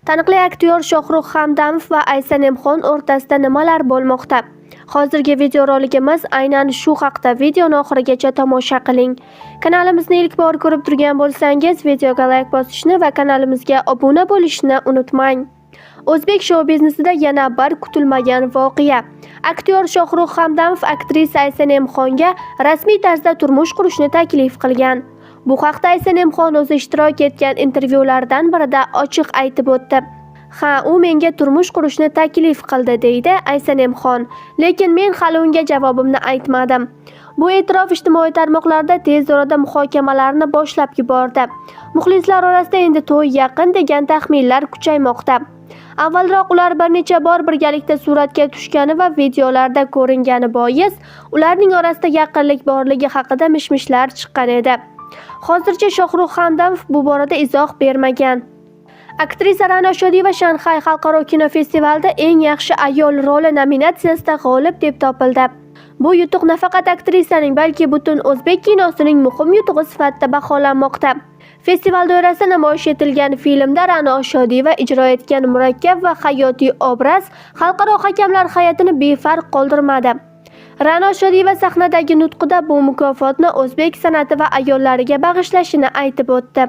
Taniqli aktyor Shohrux Hamdamov va Aysanemxon o'rtasida nimalar bo'lmoqda? Hozirgi videorolikimiz aynan shu haqda. Videoni oxirigacha tomosha qiling. Kanalimizni ilk bor ko'rib turgan bo'lsangiz, videoga like bosishni va kanalimizga obuna bo'lishni unutmang. O'zbek shou biznesida yana bir kutilmagan voqea. Aktyor Shohrux Hamdamov aktrisa Aysanemxonga rasmiy tarzda turmush qurishni taklif qilgan. Bu haqda Aysanemxon o'zi ishtirok etgan intervyulardan birida ochiq aytib o'tdi. "Ha, u menga turmush qurishni taklif qildi", deydi Aysanemxon. "Lekin men hali unga javobimni aytmadim." Bu e'tirof ijtimoiy tarmoqlarda tez orada muhokamalarni boshlab yubordi. Muxlislar orasida endi to'y yaqin degan taxminlar kuchaymoqda. Avvalroq ular bir necha bor birgalikda suratga tushgani va videolarda ko'ringani bois, ularning orasida yaqinlik borligi haqida mish-mishlar chiqqan edi. Hozircha Shohrux Hamdamov bu borada izoh bermagan. Aktrisa Ra'no Shodiyeva Shanxay xalqaro kinofestivalida eng yaxshi ayol roli nominatsiyasida g'olib deb topildi. Bu yutuq nafaqat aktrisaning, balki butun o'zbek kinosining muhim yutug'i sifatida baholanmoqda. Festival doirasida namoyish etilgan filmda Ra'no Shodiyeva ijro etgan murakkab va hayotiy obraz xalqaro hakamlar hay'atini befarq qoldirmadi. Ra'no Shodiyeva sahnadagi nutqida bu mukofotni o'zbek san'ati va ayollariga bag'ishlashini aytib o'tdi.